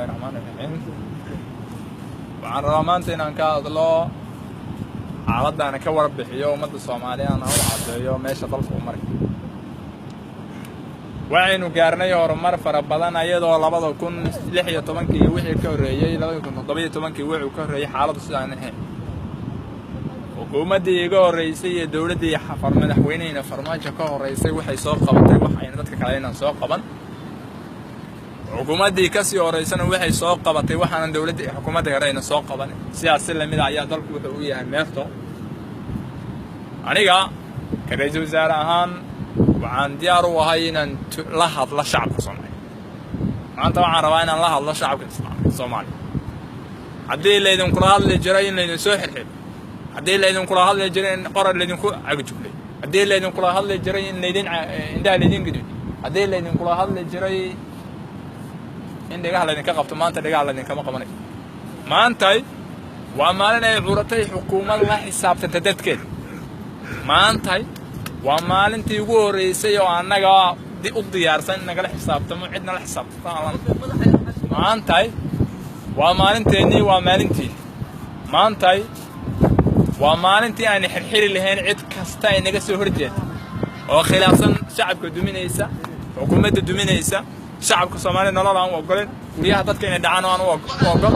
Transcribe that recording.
Bismillahi raxmaan raxiim. Waxaan rabaa maanta inaan ka hadlo xaaladdaana, ka warbixiyo ummadda Soomaaliyaana u caddeeyo meesha dalka u maray. Waxaynu gaarnay horumar fara badan, ayadoo 2016-kii iyo wixii ka horreeyey, 2017-kii wuxuu ka horreeyey, xaaladdu sidaan ahayn. Xukuumaddii iga horreysay iyo dowladdii xafar madaxweynehina Farmaajo ka horreysay waxay soo qabatay wax ayna dadka kale inaan soo qaban. Xukuumaddii kasii horreysana waxay soo qabatay waxaanan dowladda xukuumadda hore ayna soo qaban. Sidaas si lamid a ayaa dalku wuxuu u yahay meerto. Aniga ka ra-iisul wasaare ahaan waxaan diyaar u ahay inaan la hadlo shacabka Soomaaliya. Maanta waxaan rabaa inaan la hadlo shacabka Soomaaliya. Haddii laydinkula hadli jiray in laydin soo xirxiro, haddii laydinkula hadli jiray in qorar laydinku cagjuglay, haddii laydinkula hadli jiray in laydin indhaha laydin gaduudiyo, haddii laydinkula hadli jiray in dhegaha laydinka qabto, maanta dhegaha laydinkama qabanayo. Maantay waa maalin ay curatay xukuumad la xisaabtanta dadkeeda. Maantay waa maalintii ugu horreysay oo annaga u diyaarsan in nagala xisaabtamo, cidna la xisaabtanto. Maantay waa maalinteennii, waa maalintiinni. Maantay waa maalintii ayna xirxiri lahayn cid kasta ay naga soo horjeeda oo khilaafsan, shacabka duminaysa, xukuumadda duminaysa, shacabka Soomaaliya nolol aan u ogolen, guryaha dadka inay dhacaan oo aan u ogol.